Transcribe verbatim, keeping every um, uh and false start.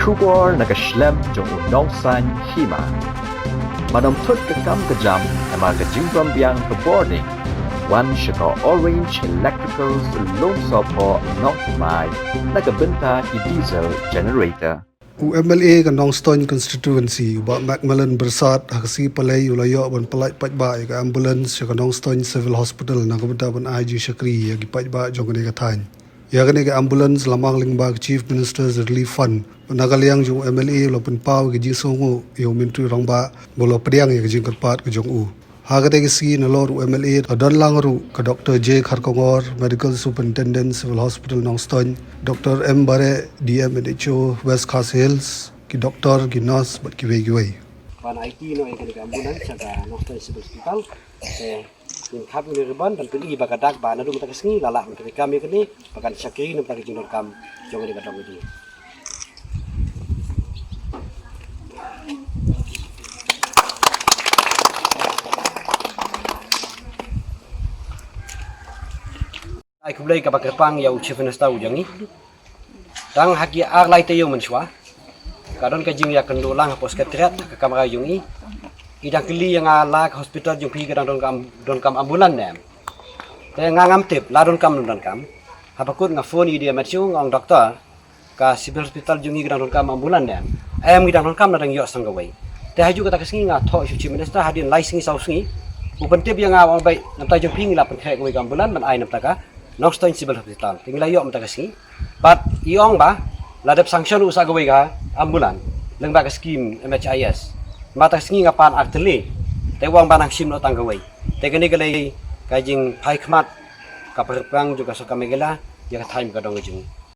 Khubor na ka shlem jong u nongsan hima. Ba dang thut ka kam ka jam, namar ka jingbam biang ka bording. Wan sha ka Orange Electricals Lumsohphoh Nongthymmai, na ka bynta ki diesel generator. U M L A ka Nongstoiñ Constituency, u Bah Macmillan Byrsat, ha ka sngi Palei u la ïoh ban pyllait paidbah ïa ka ambulance sha ka Nongstoiñ Civil Hospital na ka bynta ban ai jingshakri ïa ki paidbah jong kane ka thaiñ. Ïa kane ka ambulance la mang lyngba ka Chief Minister's Relief Fund. Na ka liang jong u M L A u la pynpaw ïa ka jingsngewnguh ïa u Myntri Rangbah ba u la pdiang ïa ka jingkyrpad ka jong u. Ha kata ka sngi nalor u M L A la don lang ruh ka Doctor J Kharkongor, Medical Superintendent Civil Hospital Nongstoiñ, Doctor M Bareh, D M and H O West Khasi Hills, ki doktor, ki nurse bad kiwei kiwei. Ban aiti noh ïa kane ka ambulance sha ka Nongstoiñ Civil Hospital. Te ngin khap ïa une u ribbon ban pyni ba ka dak ba naduh mynta ka sngi la lah ban treikam ïa kane ba kan shakri na ka bynta ka jingdonkam jong kane ka dong ka jong. Ai khublei kaba kyrpang ïa u Chief Minister u jong ngi. Tang ha ki ar lai taïew mynshuwa ka don ka jingïakynduh lang hapoh Secretariat, ha ka kamra jong ngi. I dang kylli ïa nga la ka hospital jong phi ka dang donkam, donkam ambulance ne em. Te nga ngam tip la donkam, ym donkam. Haba kut nga phone ïa i D M H O, nga ong, Doctor, ka Civil Hospital jong ngi ka dang donkam ambulance ne em? Em, ngi dang donkam, la dang ïoh sa kawei. Te ha kajuh kata ka sngi nga thoh sha u Chief Minister, hadien lai sngi saw sngi u pyntip ïa nga, u ong, beit, na bynta jong phi ngi la pynkhreh kawei ka ambulance ban ai na bynta ka Nongstoiñ Civil Hospital. Te ngi la ïoh mynta ka sngi. Bad i ong ba la dep sanction ruh sa kawei ka ambulance lyngba ka skim M H I S. Mynta ka sngi nga pan artylli. Te u ong ba nang shim noh tang kawei. Te kane ka dei ka jingphai khmat kaba kyrpang jong ka sorkar Meghalaya ïa ka thaiñ ka dong ka jong ngi.